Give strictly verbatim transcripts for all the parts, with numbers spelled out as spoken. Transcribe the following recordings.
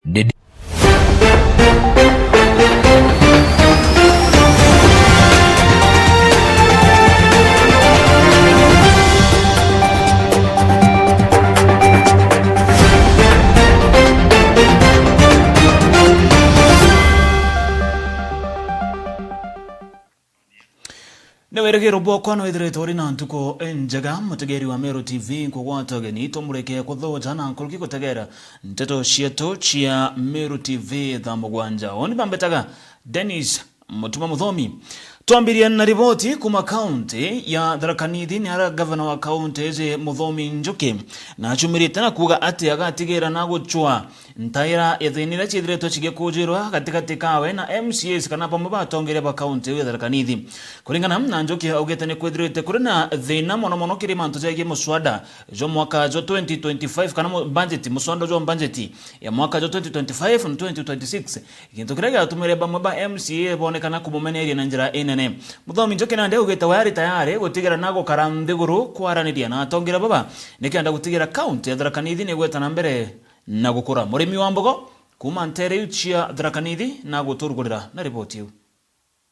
Dedi- Ni wirigiro bwakwa ni withiritwe uri na ntuku injega, mutegeri wa Meru T V. Nkugwata ugeni, tumurike kuthuja na nkuruki gutegera nteto cietu cia Meru T V thaa mugwanja. Uni bambetaga Dennis Mutuma Muthomi. Twambirie na riboti kuma kaunti ya Tharaka Nithi, ni ara gavana wa kaunti iji Muthomi Njuki na acumirite na kuuga ati agatigira na gucwa ntaira ya thina iria ciithiritwe cigikujirwa gatigati kawe na M C As kana bamwe ba atongeria ba kaunti iu ya Tharaka Nithi. Kuringana na Njuki, augite ni kwithirite kuri na thina mono mono kiri mantu jegie muswada jwa mwaka jwa twenty twenty-five kana mu-, budget, muswada jwa budget ya mwaka jwa twenty twenty-five na twenty twenty-six, gintu kiria giatumire bamwe ba M C A bonekana kumumeneria na njira inene. Muthomi Njuki nandi augite we ari tayari gutigira na gukara nthiguru kwaraniria na atongeria baba nikenda gutigira kaunti ya Tharaka Nithi ni igweta na mbere na gukura. Murimi wa mbogo kuuma nteere iu cia Tharaka Nithi na guturugurira na riboti iu.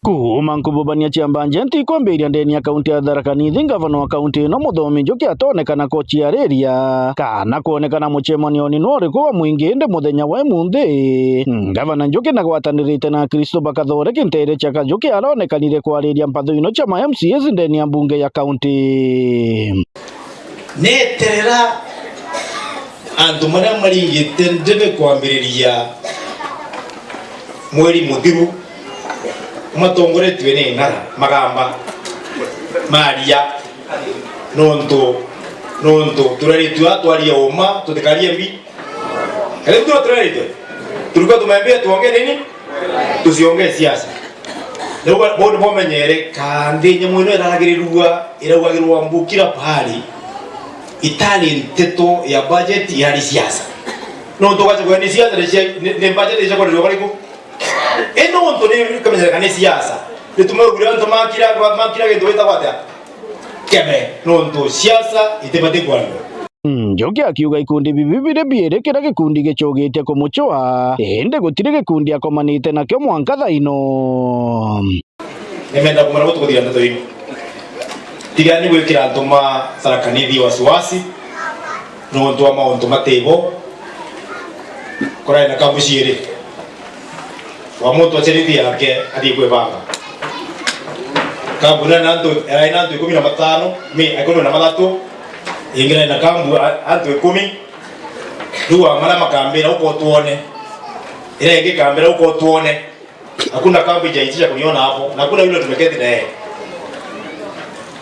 Kuuma nkububania cia mbanjeti ikwambiria ndeni ya kaunti ya Tharaka Nithi, ngavana wa kaunti ino Muthomi Njuki atonekana kuciariria kana kwonekana mucemanioni no uriku wa mwingi, indi muthenya wa imunthi, ngavana Njuki nagwatanirite na Akristo ba Kathoreki nteere cia Kajuki aronekanire kwariria mpatho ino cia ma M C As ndeni ya mbunge ya kaunti. Neterera antu maria maringite ndebe kwambiriria mweri muthiru, matongoretue ni ng'ara, magamba, maria, nontu, nontu turaritue atwaria uma, tutikarie mbi. Kari tu turaritue. Tulikuwa tumeambia tuongee nini? Tusiongee siasa. Riu bo-, bo-, bomenyere, ka nthi nyamu ino iraragirirua, iraugagirwa mbu kila pahali, itari nteto ya budget, irari siasa. Nontu ugacha kwenda ni siasa, ni cia-, ni, ni budget icha kwa riu bariku? Ino ntu ni kamenyere kana ni siasa. Ni tumeugire antu makira, makira gintu gitagwa atia? Kebe, nontu siasa itibati kwandwa. Njuki akiuga ikundi bibi biri biiri kiria gikundi gicugitie kumucua, indi gutiri gikundi akomanite nakio mwanka thaa ino. Nimenda kumenya gutukuthira ndeto ino. Tigani gwikira antu ma Tharaka Nithi wasiwasi nontu wa mauntu matibo. Kurari na kambu ciiri. Wa muntu aciari nthi yake athii kwibanga. Kambu ina na antu, ina antu ikumi na matano, mi, ikumi na mathatu, ingi ina kambu a-, antu ikumi. Riu amara makambira, "Uko tuone." Ira ingi ikambira, "Uko tuone." Hakuna kambu ijaitisha kuniona hapo. Na hakuna yule tumeketi na yeye.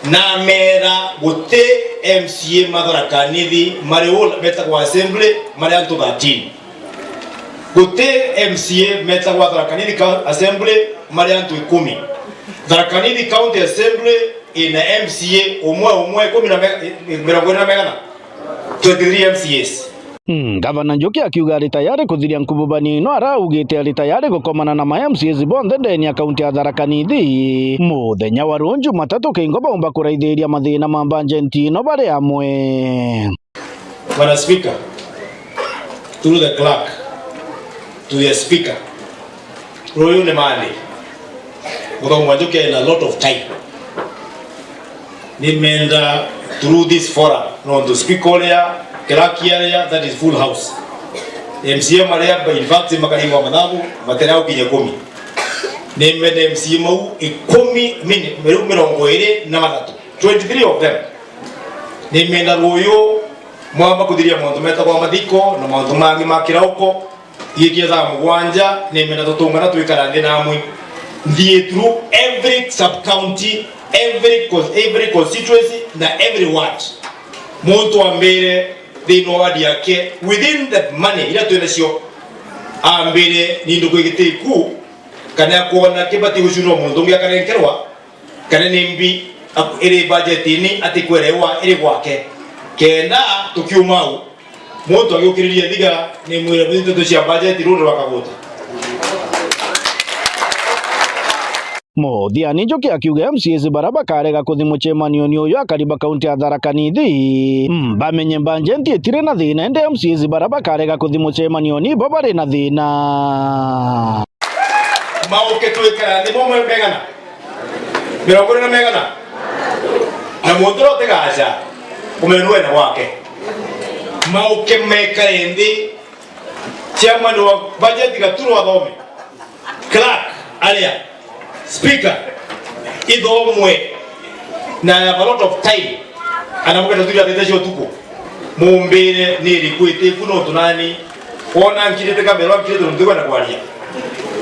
Namera guti M C A ma Tharaka Nithi mari u metagwa assembly mari antu thirteen. Guti M C A metagwa Tharaka Nithi ka-, assembly mari antu ikumi. Tharaka Nithi County Assembly ina M C A umwe umwe ikumi na me-, mirongo iri na megana? Twenty-three M C As. Mm, Gavana Njuki akiuga ari tayari kuthiria nkububania ino araugite ari tayari gukomana na ma M C As bonthe ndeni ya kaunti ya Tharaka Nithi muthenya wa ruu Jumatatu kingo baumba kuraithiria mathina ma mbanjenti ino bari amwe. Bwana Speaker, through the clerk, to the Speaker, ruyu ni Monday. Muthomi wa Njuki ena a lot of time. Nimenda through this forum, nontu speaker uria, clerk aria, that is full house. M C A maria, in fact, makaringwa mathabu, matera gukinya ikumi. Nimenda M C A mau ikumi, mini-, mirongo iri na mathatu, twenty-three of them. Nimenda ruyu mwamba kuthiria mauntu metagwa mathiko na mauntu mangi ma kirauko. Igikia thaa mugwanja, nimenda tutungana twikara nthi namwe. Nthie through every sub-county, every cons-, every constituency, na every ward. Muntu ambire thiini wa ward yake, within the money iria twi nacio, ambire ni nduku igiti iku, kana akwona kibati gucurwa muntu ungi akarenkerwa, kana ni mbi ak-, iri budget-ini atikwera iwa iri gwake. Kenda tukiuma au, muntu agiukiriria thiga, ni mwire nteto cia budget, rundi rwakaguta. Muthiani Njuki akiuga M C As bara bakarega kuthi mucemanioni uyu akari ba kaunti ya Tharaka Nithi, mm, bamenye bajeti itiri na thina, indi M C As bara bakarega kuthi mucemanioni bo bari na thina. Mauke twikara nthi, mo mwe megana? Mirongo iri na megana? Na muntu uria utigaca, kumenya ni wena gwake. Mauke mekare nthi, chairman wa bajeti Gaturo athome. Clerk aria, speaker, ithomwe, na I have a lot of time. Ana mukenda turia thete cia utuku. Mumbire ni iriku itiku nontu nani wona nkirite kamera, nkirite nontu ndikwenda kwaria.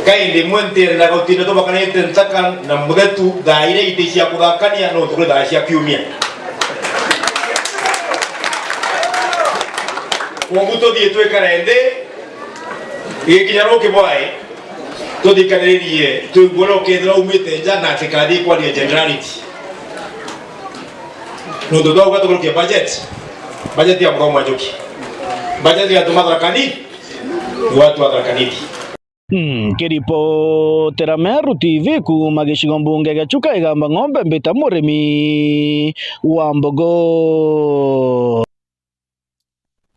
Kaindi imwe ntiendaga gutinda tubakanite nchaka na muthetu thaa iria iti cia kuthakania nontu kwi thaa cia kiumia. Kwogu tuthii twikare nthi, igikinya ruki bwae, tuthikaniririe, twigue uria ukethira aumite nja na atikathii kwaria generality. Nontu twauga tugarukia budget, budget ya muthomo wa Njuki. Budget ya tuma Tharaka Nithi, ni watu wa Tharaka Nithi. Nkiripotera Meru T V kuuma gicigo mbunge gia Chuka Igamba Ng'ombe, mbita murimi wa mbogo.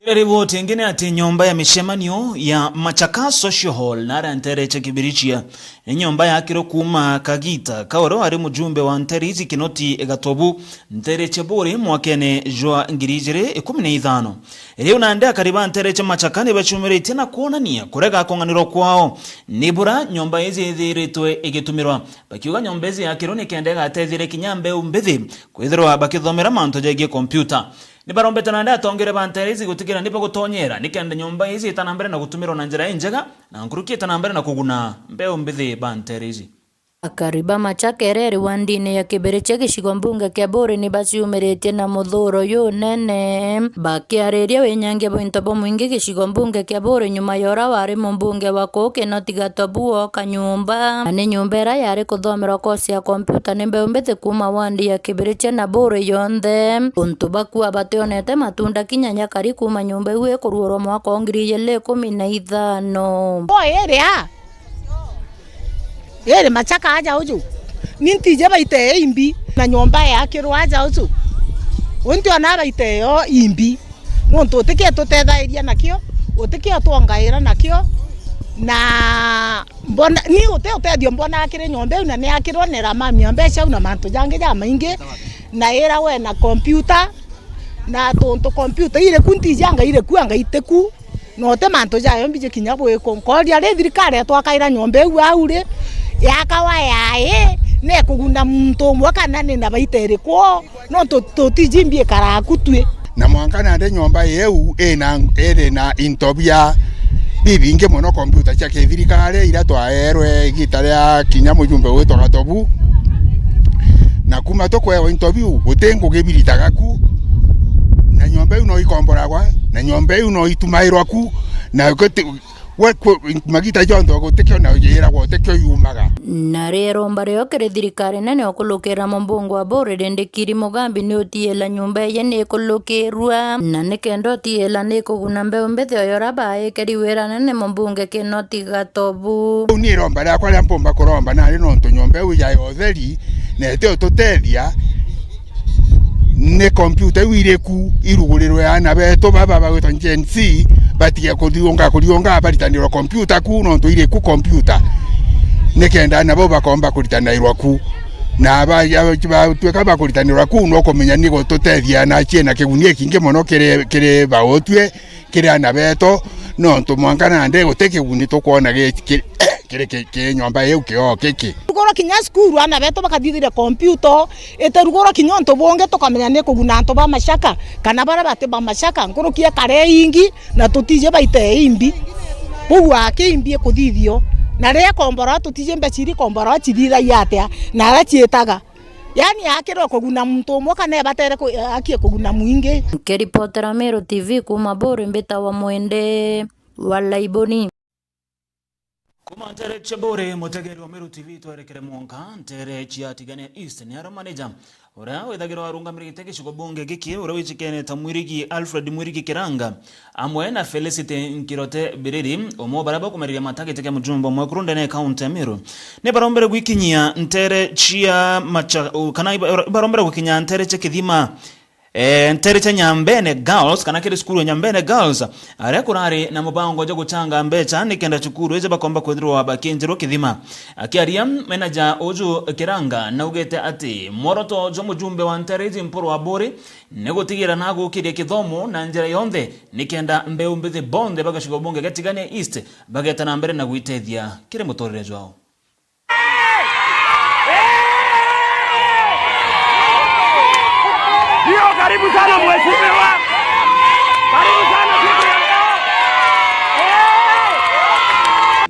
Ira riboti ingi ni ati nyomba ya micemanio ya Machaka Social Hall naria ntere cia Kibirichia ni nyomba yakirwe kuuma kagita ka uria wari mujumbe wa ntere iji Kinoti Gatobu ntere cia Buri mwakene jwa ngiri ijiri ikumi na ithano. Riu nandi akari ba ntere cia Machaka ni baciumiritie na kwonania kurega kung'anirwa kwao ni bura nyomba iji ithiritwe igitumirwa, bakiuga nyomba iji yakirwe ni kenda igateethire kinya mbeu mbithi kwithirwa bakithomera mantu jegie kompiuta. Ni barombete nandi atongeria ba ntere iji gutigirira ni bagutonyera ni kenda nyomba iji ita na mbere na gutumirwa na njira injega, na nkuruki ita na mbere na kuguna mbeu mbithi ba ntere iji. Akari ba Machaka Ereri wandini ya Kibirichia gicigo mbunge kia Buri ni baciumiritie na muthuuro junene, bakiariria winyangia bwa into bumwingi gicigo mbunge kia Buri nyuma ya uria wari mumbunge wa kuu Kinoti Gatobu ooka nyumba. Na ni nyumba iria yari kuthomerwa kosi ya kompiuta ni mbeu mbithi kuuma wandi ya Kibirichia na Buri yonthe. Untu bakua bationete matunda kinya nyakari kuuma nyumba iu ikuruurwa mwaka wa ngiri ijiri ikumi na ithano. Bo iria iri Machaka aja uju, ni ntiji baita ii imbi, na nyomba yakirwa aja uju, untiona baita iyo imbi. Nontu utikio tutethairia nakio, utikio twongaira nakio, na mbona, ni uti utethio mbona akiri nyomba iu, na ni akirwa ni ramamia mbeca iu na mantu jangi jamaingi, na ira we na kompiuta, na tuntu kompiuta iri ku ntiji anga iri ku anga iti ku, na uti mantu jayo mbiji kinya bwikwa. Nkooria ri thirikari yatwakaira nyomba iu au ri, yakawa yae, ni ikuguna muntu umwe kana ni na baita iriku? Nontu tutiji mbi ikaraa ku twi. Na mwanka nandi nyomba iu ina, iri na into bia bibingi mono, kompiuta cia kithirikari iria twaerwe igita ria kinya mujumbe witwa Gatobu. Na kuma tukwewa into biu, guti ngugi biritaga ku. Na nyomba iu no ikomboragwa, na nyomba iu no itumairwa ku, na guti, we ku-, magita jonthe gutikio na yiragwa, gutikio yumaga. Na riero mbario kiri thirikari nene ukulukira mumbunge wa Buri Rindikiri Mugambi ni utiila nyumba iji ni ikulukirua, na ni kenda utiila ni ikuguna mbeu mbithi o yora baikeri wira nene mumbunge Kinoti Gatobu. Riu ni iromba riakwa ria mpumba kuromba nari nontu nyomba iu ya utheri na itio tutethia, ni kompiuta iu iri ku irugurirwe aana betu baba bagwitwa Gen Z batige kuthiunga kuriunga baritanirwa kompiuta ku, nontu iri ku kompiuta, ni kenda aana bau bakomba kuritanairwa ku. Na ba-, ba-, batuika bakuritanirwa ku, no kumenya ni gututethia na ciina kiguni gikingi mono kiri, kiri bautue, kiri aana betu, nontu mwanka nandi guti kiguni tukwona gi-, ki-, kiri ki-, ki nyomba iu kioo kiki. Rugurwa kinya cukuru, aana betu bakathithire kompiuta, itirugurwa kinya untu bungi tukamenya ni kuguna antu ba Machaka, kana baria bati ba Machaka, nkuruki ikare ingi, na tutiji baita imbi. Buu aki imbi ikuthithio. Na riria ikombora, tutiji mbeca iria ikombora cithithagia atia, na aria ciitaga. Yaani, akirwe kuguna muntu umwe kana ebatere ku-, akie kuguna mwingi. Nkiripotera Meru T V kuuma Buri, mbitawa Mwende wa Laiboni. Kuuma ntere cia Buri, mutegeri wa Meru T V, twerekere mwanka ntere cia Tigania East, ni aria manager Uria withagirwa arungamirite gicigo bunge giki, uria wichikene ta Mwirigi Alfred Mwirigi Kiranga, amwe na Felicity Nkirote Biriri, umwe wa baria bakumariria mata giti kia mujumbe mwekuru ndene ya kaunti ya Meru, ni barombere gwikinyia ntere cia macha-, u-, kana iba-, ibarombere gwikinya ntere cia Kithima, eh, ntere cia Nyambene Girls, kana kiri cukuru ya Nyambene Girls, aria kurari na mubango jwa guchanga mbecha nikenda cukuru iji bakomba kwithirwa bakinjirwa Kithima. Akiaria, meneja uju Kiranga naugite ati mworoto jwa mujumbe wa ntere iji Mpuru Aburi ni gutigira na gukiria kithomo na njira yonthe nikenda mbeu mbithi bonthe ba gicigo bunge gia Tigania East bageta na mbere na gwitethia kiri muturire jwao. Ndio, karibu sana mheshimiwa. Karibu sana siku ya leo.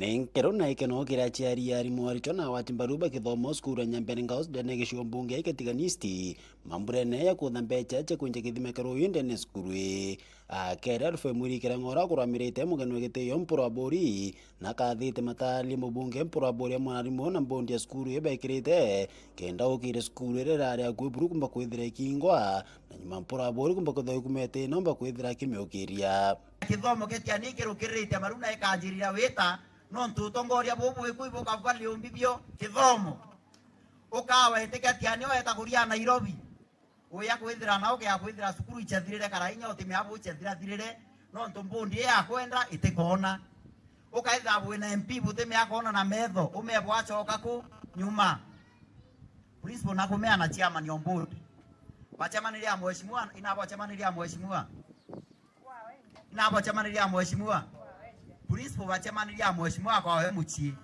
Eh! Ni nkero na ikeno kiri aciari, arimu, aritwa na agwati mbaru ba kithomo cukuru ya Nyambene Girls ndene ya gicigo mbunge gia Tigania East, mamburene ya kutha mbecha cia kwinja kithima kia ruuji ndene ya cukuru ii. Akere Alfred Mwirigi Kiranga uria akuramirite mugeni wa gitio Mpuru Aburi, na akathite matarie mubunge Mpuru Aburi amwe na arimu na bondi ya cukuru ii bekirite kenda gukiria cukuru iria irari akui buru kumba kwithira ikingwa, na nyuma Mpuru Aburi kumba kwithira ikumete nomba kwithira akimiukiria. Kithomo kia Tigania kirukiriritie maru na ikanjirira wita, nontu utongoria bubu bwikui bukava liumbi bio kithomo. Ukawa itikia Tigania weta kuria Nairobi. Uya kwithira na ukia kwithira cukuru ichathirire, kara inya utimea bu ichathirathirire, nontu mbundi ii yakwenda itikoona. Ukaithira bwina M P butimea koona na metho, umea bwachoka ku nyuma. Principal nakumea na chairman o mbundi. Bacemanirie a mheshimiwa, inabo acemanirie a mheshimiwa. Inabo acemanirie a mheshimiwa. Principal bacemanirie a mheshimiwa kwawe mucii.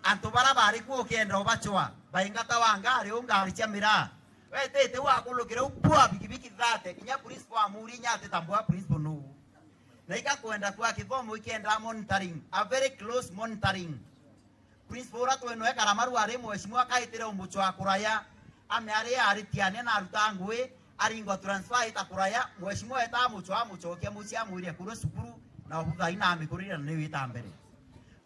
Antu bara bari ku ukienda ubacwa, baingata wa ngari, u ngari cia miraa. Wetete wakulukire u bua bikibiki thate, inya principal amuri inya atitambua principal nuu. Na ikakwenda kwa kithomo ikienda monitoring, a very close monitoring. Principal uria twenoe Karamaru ari mheshimiwa kaitire umuchwa kuraya, ame ari ari Tigania na aruta ngui, aringwa transfer ita kuraya, mheshimiwa eta amuchwa amuchokia mucii amwire kurwe cukuru, na obutha ina amikurire na niwita mbere.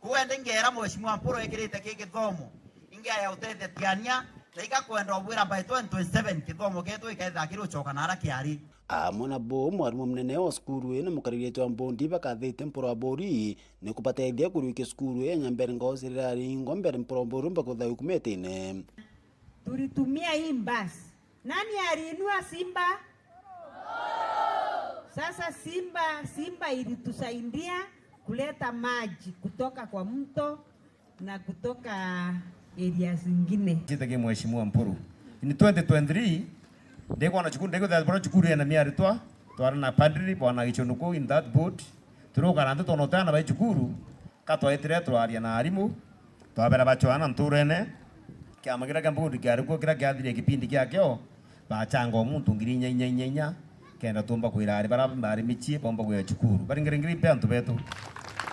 Kwende ngeera mheshimiwa Mpuru ekirite ki kithomo, ingeaya utethia Tigania, na igakwenda ubwira by twenty twenty-seven kithomo ketu ikethira kiri uchoka na ara kiari. Amwe na bo, mwarimu munene wa cukuru ii na mukariritie wa mbondi bakathite Mpuru Aburi ni kubatethia kurwikia cukuru ii ya Nyambene Girls iria iraringwa mbere Mpuru Aburi mba kuthayu kumetine. Tulitumia hii mbasi. Nani aliinua simba? Sasa simba, simba ilitusaidia kuleta maji kutoka kwa mto na kutoka areas zingine. Njite ki Mheshimiwa Mpuru. In twenty twenty-three, ndikwona cukuru, ndikwithira bora cukuru ena miaritwa, twari na padri, bwana Gichonuku in that boat. Turukara nthi twona uteana bai cukuru, ka twaitire twaria na arimu, twabera bacwana nturene. Kiama kiria kia mbundi kiari kuo kiria kiathirie kipindi kiakio, bachanga o muntu ngiri inya, inya, inya, inya, kenda tumba kwira ari bara bari micii bomba kwira cukuru. Baringire ngiri mpe antu betu.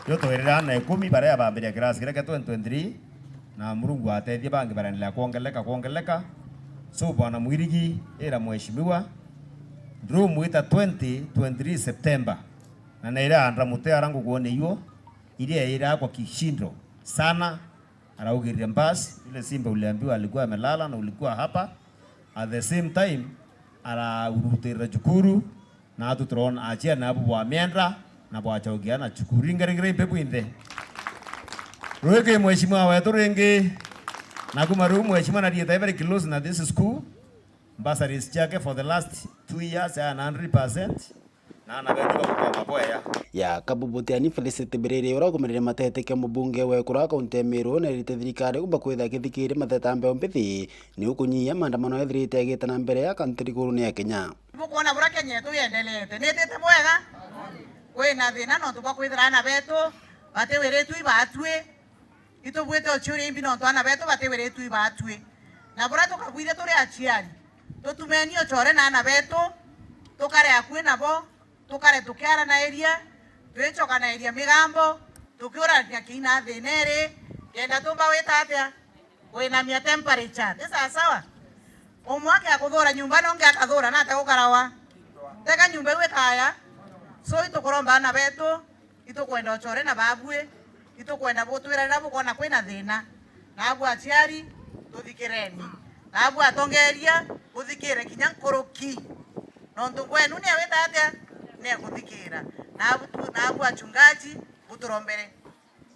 Rio twirira na ikumi baria bambiria kirasi kiria kia twenty twenty-three, na Murungu atethia bangi baraendelea kwongeleka, kwongeleka. So, bwana Mwirigi, ira mheshimiwa, ndurumwita twenty twenty-three September, na naira andra mute ara ngukuone iuo, iria ira kwa kishindo sana. Araugirire, basi, ile simba uliambiwa alikuwa amelala na ulikuwa hapa. At the same time, araurutirira cukuru, na atu turona aciari nabo bwamienda na bwachokia na cukuru. Ringaringire impe bwinthe. Rwiki mheshimiwa wetu ringi, na kuma riu mheshimiwa na rieta very close na this school. Bursaries ciake for the last two years aya na hundred percent. Na ana betu bagukomba bwega. Ya Kabubu Tiani Felicity Biriri, uria ukumiriria matete kia mubunge wa ekuru kaunti ya Meru, nerite thirikari kumba kwithira kithikiria mateta mbeu mbithi, ni ukunyihia maandamano ethirite agita na mbere ya kaunti nthigurune ya Kenya. Bukwona buria Kenya yetu yendelete, nitite bwega? Kwina thina nontu bwa kwithira ana betu batiwiritwe ibatwi. Itubwite uciuria imbi nontu ana betu batiwiritwe ibatwi. Na buria tukabwire turi aciari, tutumeni ucore na ana betu, tukare akui nabo, tukare tukiaranairia, twichokanairia migambo, tukiurania kiina thina iri, kenda tumba wita atia? Kwinamia temperature. Ti sawasawa? Umwe akia kuthura nyumba na ungi akathura na atia gukarawa? Teka nyumba iu ikaya. So itukuromba ana betu, itukwenda ucore na babui, itukwenda butwira riria bukwona kwina thina. Nabu aciari, tuthikireni. Nabu atongeria, buthikire kinya nkuruki. Nontu kwenu ni awita atia? Ni akuthikira. Nabu tu-, nabu achungaji, buturombere.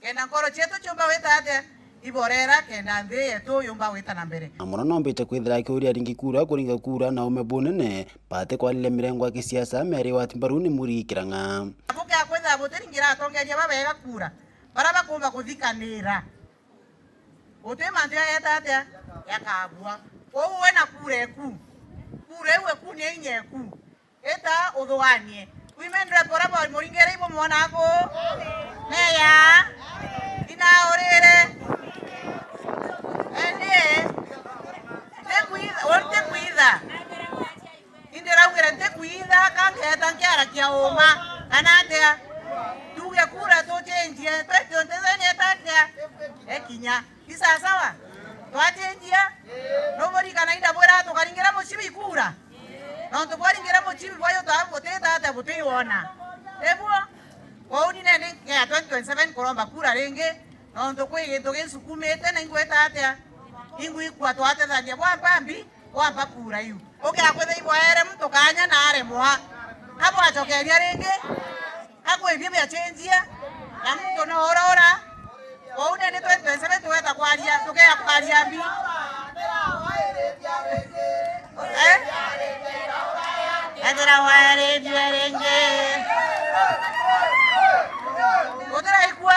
Kenda nkoro cietu ciumba wita atia? Iborera, kenda nthi yetu yumba wita na mbere. Na mono nombite kwithira akiuria aringi kura kuringa kura na ume bunene, batikwarire mirengo ya kisiasa, meri wati mbaru ni Murigi Kirang'a. Bukia kwithira butiringira atongeria babega kura, bara bakumba kuthikanira. Guti mantu yageta atia? Yakabua. Kwou we na kura eku. Kura iu eku ni inya eku. Ita uthuganie. Women rep uria bwa Muringiri ibumwona aku? Meya. Inaurire. Endie. Ntikwitha, we ntikwitha. Indiraugire ntikwitha, ka nkeeta nkiarakia uuma, kana atia? Tuge kura tuchenjie, twenty twenty-seven etatia? Ekinya. Ni sawasawa? Twacenjia? Nuburikana indabwira tukaringira mucibi kura? Nontu bwaringira mucibi bwayo ta butita atia butiwona. Ebuo? Kwou ni nene nkea twenty twenty-seven kuromba kura ringi, nontu kwi gintu ginsukumite na ingwita atia? Ingwikua twatethania bwa mpambi? Wamba kura iu. Ugiakwitha ibwaere muntu kanya na aremwa. Abwacokeria ringi. Akwithia biacenjia. Na muntu no uraura. Kwou nene twenty twenty-seven tugeta kwaria, tugeya kwaria mbi. Eh? Ethira waerithie ringi. Utiraikua.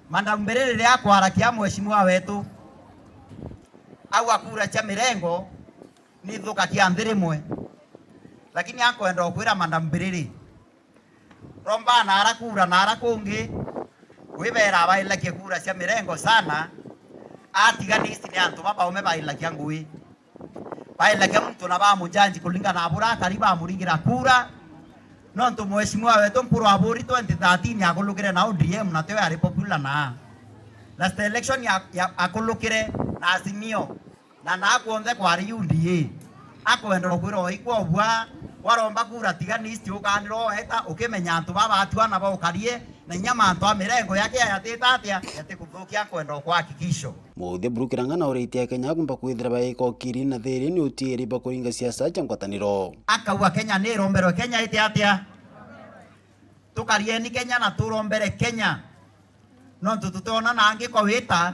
Madam Mbiriri riria akwarakia mheshimiwa wetu, au akura cia mirengo, ni thukagia nthi rimwe. Lakini ankwenda ukwira Madam Mbiriri, romba naara kura naara kungi, wibera abailakia kura cia mirengo sana, atiga list ni antu babaume bailakia ngui. Bailakia muntu na bamujanji kulingana na buria akari bamuringira kura. Nontu mheshimiwa wetu Nkuru Aburi twenty thirteen akulukire na O D M na tio yari popular na last election ya, ya akulukire na Azimio. Na naa kwonthe kwari U D A. Akwenda ukwira oikwobua, waromba kura tiga list ukanirwa weta, ukimenya antu baba atuana baukarie, na inya mantu a mirengo yake yatita atia, yatikuthukia, akwenda ukwa hakikisho. Muthia Buru Kirang'a na uriitia Kenya kumba kwithira baika ukiri na thiri ni utiiri bwa kuringa siasa cia ngwataniro. Akauga Kenya ni iromberwe Kenya iti atia? Tukarieni Kenya na turombere Kenya. Nontu tutiona na angi kwa wita,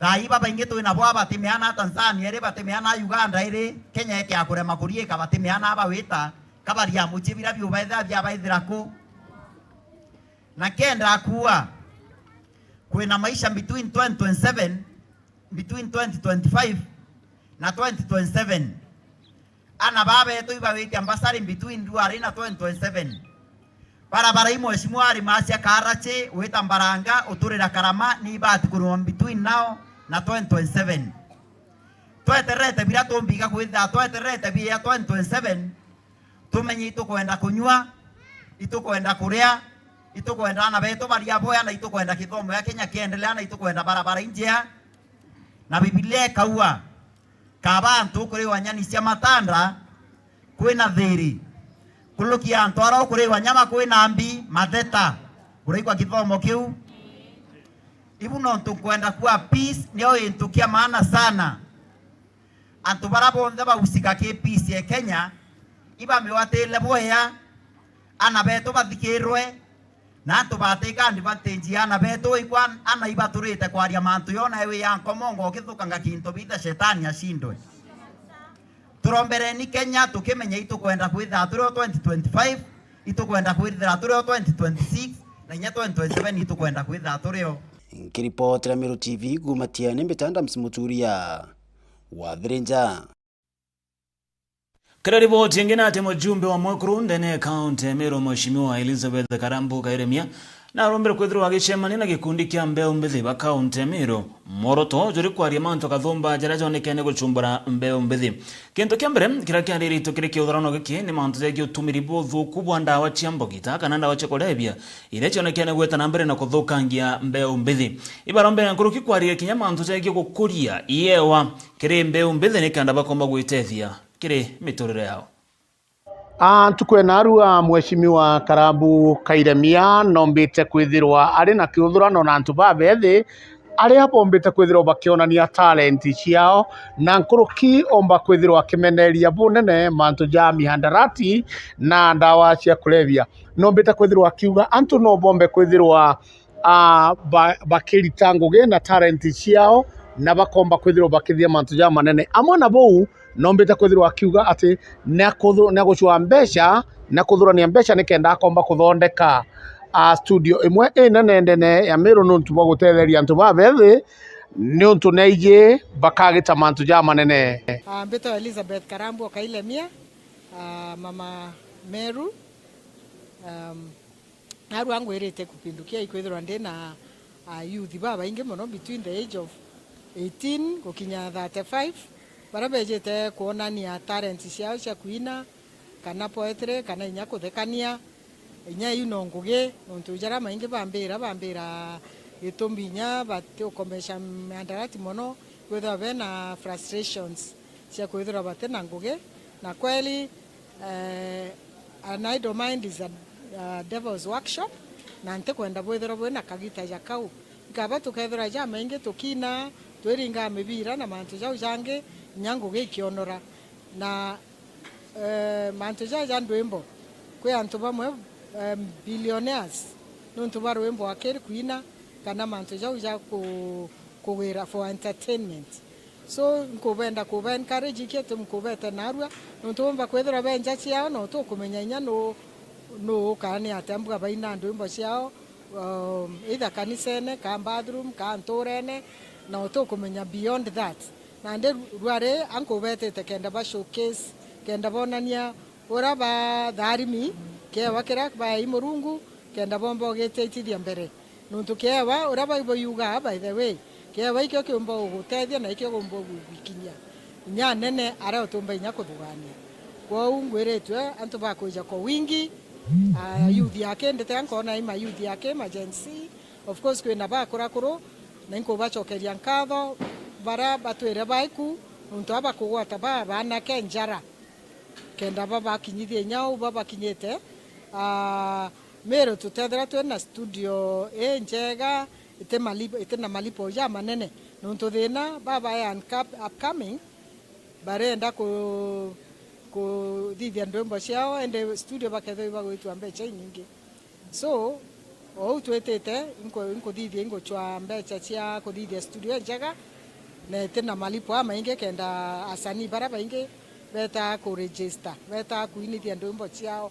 thaa ii babaingi twi nabo aba batimeana Tanzania iri, batimeana Uganda iri, Kenya ikia kurema kuriika, batimeana aba wita, kabaria mucii bira biubaithira biabaithira ku? Na kenda kuua, kwina maisha between twenty twenty-seven, between twenty twenty-five na twenty twenty-seven. Ana baa betu ibawitia mbasari between January na twenty twenty-seven. Barabara ii mheshimiwa ari Masia Karachi, wita Mbaranga, uturira Karama, ni ibati kurumwa between now na twenty twenty-seven. Tweterete bira tumbiga kwithira, tweterete bia twenty twenty-seven, tumenye itukwenda kunyua, itukwenda kuria, itukwenda ana betu baria boya, na itukwenda kithomo ya Kenya kiendelea, na itukwenda barabara injea. Na Bibilia ikauga, kaba antu ukuriwa nyani cia matanda, kwina thiri. Kuruki antu aria ukuriwa nyama kwina mbi, matheta. Uraigua kithomo kiu? Ibu nontu nkwenda kuwa peace nio gintu kia maana sana. Antu baria bonthe bahusika ki peace ya Kenya, ibamiwatile bwea, ana betu bathikirwe, na antu batake advantage ya ana betu. Ikwa ana ibaturite kwaria mantu yona ewe ya nkomongo ukithukanga kintu bitha shetani ashindwe. Turombereni Kenya, tukimenya itukwenda kwithira turi o twenty twenty-five, itukwenda kwithira turi o twenty twenty-six, na inya twenty twenty-seven itukwenda kwithira turi o. Nkiripotera Meru T V kuuma Tiani, mbita Adams Muturia wa Thirinja. Kiri riboti ingi ni ati mujumbe wa mwekuru ndene ya kaunti ya Meru, Mheshimiwa Elizabeth Karambu Kairemia, narombere kwithirwa agicemania na gikundi kia mbeu mbithi ba kaunti ya Meru, mworoto juri kwaria mantu kathumba jaria jonekene guchumbura mbeu mbithi. Kintu kia mbere kiria kiariritu kiri kiuthurano giki ni mantu jegii utumiri buthuku bwa ndawa cia mbogita kana ndawa cia kurebia, iria cionekene gwita na mbere na kuthukangia mbeu mbithi. Ibarombere nkuruki kwariria kinya mantu jegii gukuria iewa kiri mbeu mbithi nikenda bakomba gwitethia kiri miturire yao. A, ntuku ya narua, Mheshimiwa Karambu Kairemia nombite kwithirwa ari na kiuthurano na antu babethi, aria bombite kwithirwa bakionania talent ciao, na nkuruki omba kwithirwa akimeneria bunene mantu ja mihandarati na ndawa cia kulevya. Nombite kwithirwa akiuga antu no bombe kwithirwa, ah, ba-, bakirita ngugi na talent ciao, na bakomba kwithirwa bakithithia mantu ja manene. Amwe na buu, nombite kwithirwa akiuga ati niakuthu-, niagucua mbeca na kuthurania mbeca nikenda akomba kuthondeka, ah, studio imwe inene ndene ya Meru nuntu bwa gutetheria antu babethi, niuntu naiji bakagita mantu ja manene. Ah, mbitwa Elizabeth Karambu o Kailemia, ah, mama Meru. Um, Narua ngwirite kupindukia ikwithirwa ndi na, ah, youth babaingi mono between the age of eighteen gukinya thirty-five, baria bejite kwonania talent ciao cia kwina, kana poetry, kana inya kuthekania. Inya iu no ngugi, nontu jaria maingi bambira, bambira gitumi inya batiukomesha miandarati mono, kwithirwa bena frustrations cia kwithirwa bati na ngugi. Na kweli, eh, an idle mind is a, a devil's workshop, na ntikwenda bwithirwa bwina kagita ja kau. Nkaba tukethirwa jamaingi tukina, twiringaa mibira na mantu jau jangi, inya ngugi ikionora. Na, eh, mantu jaja ja ndwimbo, kwi antu bamwe, eh, billionaires, nontu bwa rwimbo akiri kwina, kana mantu jau ja ku-, kugwira for entertainment. So, nkubenda kuba encourage iki ati nkubete narua, nontu bomba kwithirwa benja ciao, no tukumenya inya nu, nu kana ni atia mbuga baina ndwimbo ciao, um, either kanisene, ka bathroom, ka nturene, no tukumenya beyond that. Nandi rwari ankubetite kenda ba showcase, kenda bonania uria batharimi kiewa kiria baei Murungu, kenda bomba ugitiaitithia mbere. Nontu kiewa uria baibo yugaa, by the way, kiewa ikio kiumba gugutethia na ikio kiumba gugukinyia inya anene aria utumba inya kuthugania. Kwou ngwiritue antu bakwija kwa wingi, ah, youth ya ki, ndite nkona i ma youth ya ki, ma Gen Z. Of course, kwina bakurakuru, na inkubacokeria nkatho baria batwire baiku, nontu aba kugwata ba banake njara. Kenda babakinyithie inya uu babakinyite. Ah, Meru tutethira twi na studio injega, iti malipo, iti na malipo ja manene. Nontu thina, baba ya upcoming, barenda ku-, kuthithia ndwimbo ciao, ende studio bakethirwa ibagwitwa mbeca inyingi. So, ou twitite, inku-, inkuthithia, ingucwa mbeca cia kuthithia studio njega, na iti na malipo amaingi, kenda asanii baria baingi betaa ku register, betaa kuinithia ndwimbo ciao.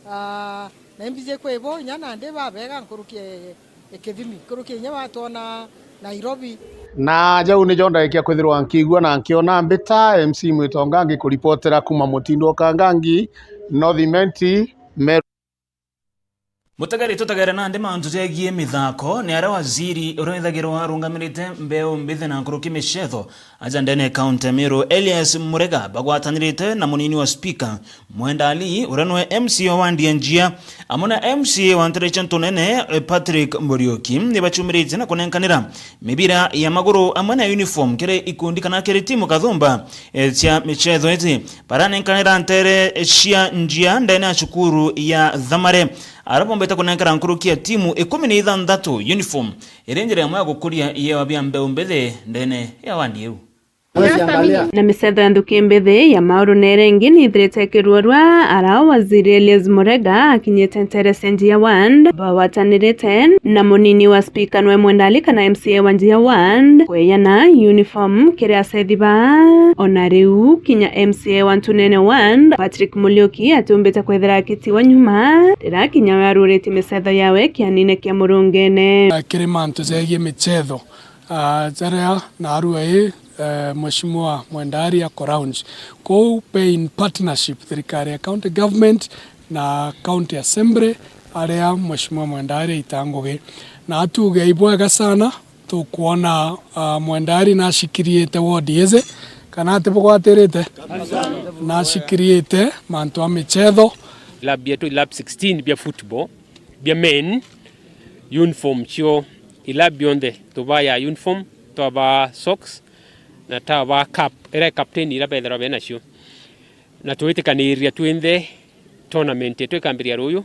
Ah, na imbiji kwi bo inya nandi babega nkuruki e, e kithimi, nkuruki inya batwona Nairobi. Na jau nijo ndaikia kwithirwa nkiigua na nkiona mbita. M C Mwitonga ngikuripotera kuma Mutindo Kangangi, North Imenti, Meru. Mutegeri tutegere nandi mantu jegie mithako, ni aria waziri uria withagirwa arungamirite mbeu mbithi na nkuruki micetho aja ndene ya kaunti ya Meru, Elias Murega, bagwatanirite na munini wa spika Mwenda Ali, uria niwe M C A wa Ndianjia, amwe na M C A wa Ntereche Ntunene, eh, Patrick Muriuki, ni bachumiritie na kunenkanira mibira ya maguru amwe na uniform kiri ikundi kana kiri timu kathumba, eh, cia micetho iti. Baranenkanira ntere cia njia ndene ya cukuru ya Thamare, aria bombete kunenkera nkuruki ya timu ikumi na ithanthatu uniform, iri njira imwe ya gukuria iewa bia mbeu mbithi ndene ya wandi iu. Na micetho ya nthuki mbithi ya mauru nere ingi ni ithirite ikiruorua, ara waziri Elias Murega akinyite ntere cia Njia Ward, bagwatanirite na munini wa spika nwe Mwenda Ali kana M C A wa Njia Ward, kweyana uniform kiri asethi ba. Ona riu kinya M C A wa Ntunene Ward, Patrick Muriuki, atiumbite kwithira akitiwa nyuma, riria kinya we arurite micetho yawe kianine kia murungene. Kiri mantu jegie micetho, ah, jaria narua ii, eh, Mheshimiwa Mwenda Ali ako lounge. Kou be in partnership thirikari ya county government na county assembly, aria Mheshimiwa Mwenda Ali aita ngugi. Na atuge ibwega sana, tukwona, ah, Mwenda Ali nashikiriite ward iiji, kana atibugwatirite? Nashikiriite mantu a michetho. Club yetu, club sixteen bia football, bia men, uniform cio, club yonthe tubaya uniform, twaba socks, na twaba cap, iria captain iria bethirwa benacio. Na twitikaniria twinthe tournament yetu ikambiria ruyu.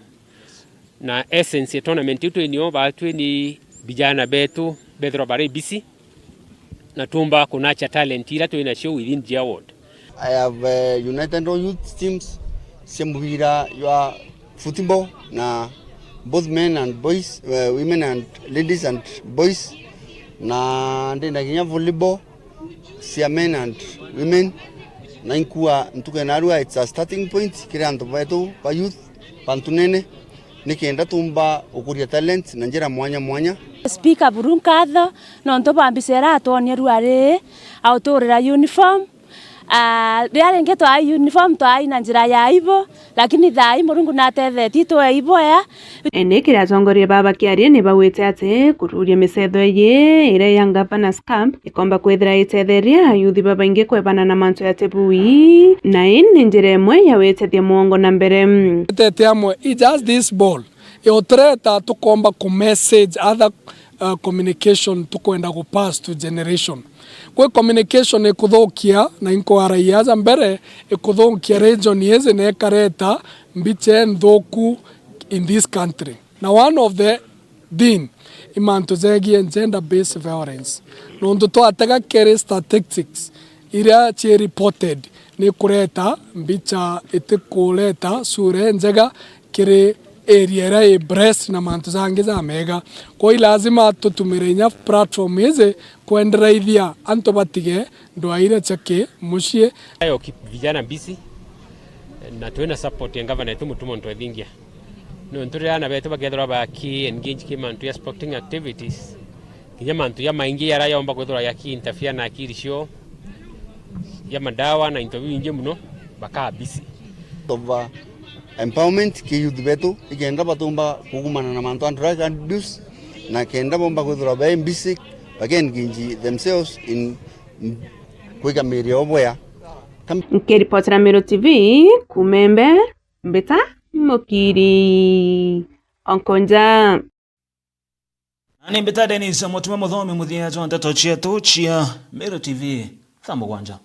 Na essence ya tournament iu twinio, ba twini vijana betu, Bethirwa bari busy na tumba kunacha talent ira twi nacio within their ward. I have, uh, united all youth teams cia mubira jwa football na both men and boys, uh, women and ladies and boys, na ndina kinya volleyball cia men and women, na inkua ntuku ya narua it's a starting point kiri antu betu ba youth, bantu nene, nikenda tumba gukuria talent na njira mwanya mwanya. Speaker buru nkatho nontu bwa mbica iria atwonia rua riri, auturira uniform. Ah, riria ringi twaai uniform, twaai na njira ya aibu, lakini thaai Murungu natethetie itwe aibu ea. Indi kiri atongoria baba bakiaria ni baugite ati kururia micetho iji iria ya Governors Camp ikomba kwithira itetheria ayuthi babaingi kwebana na mantu ya tibui, na ii ni njira imwe ya gwitethia mwongo na mbere. Itete amwe, i just this ball, iutureta tukomba ku message other, uh, communication tukwenda gu pass to generation. Kwi communication ikuthukia, na inkwaragia aja mbere, ikuthukia region iji na ikareta mbicha nthuku in this country. Na one of the thing, i mantu jegie gender based violence. Nontu twatega kiri statistics iria ci reported, ni kureta mbicha itikureta sura injega kiri area iria i blessed na mantu jangi jamega. Kwou i lazima tutumire inya platform iji kwenderaithia antu batige ndwaa iria cia ki mucii. Ayo keep vijana busy, na twina support ya governor yetu Mutuma Ntwethingia. Nontu riria aana betu bakethirwa baki engage ki mantu ya sporting activities, kinya mantu jamaingi jaria yomba kwithirwa yaki interfere na akiri cio, ya madawa na into bibingi muno, bakaa busy. Of, uh, empowerment ki youth betu, ikenda batumba kugumana na mantu a drug abuse, na kenda bomba kwithirwa be busy, baki engage themselves in kwika miiri yao bwea. Kam- Nkiripotera Meru T V, kuuma Embe, mbita Mukiri Onkonja. Na ni mbita Dennis Mutuma Muthomi, muthia jwa nteto cietu cia Meru T V, thaa mugwanja.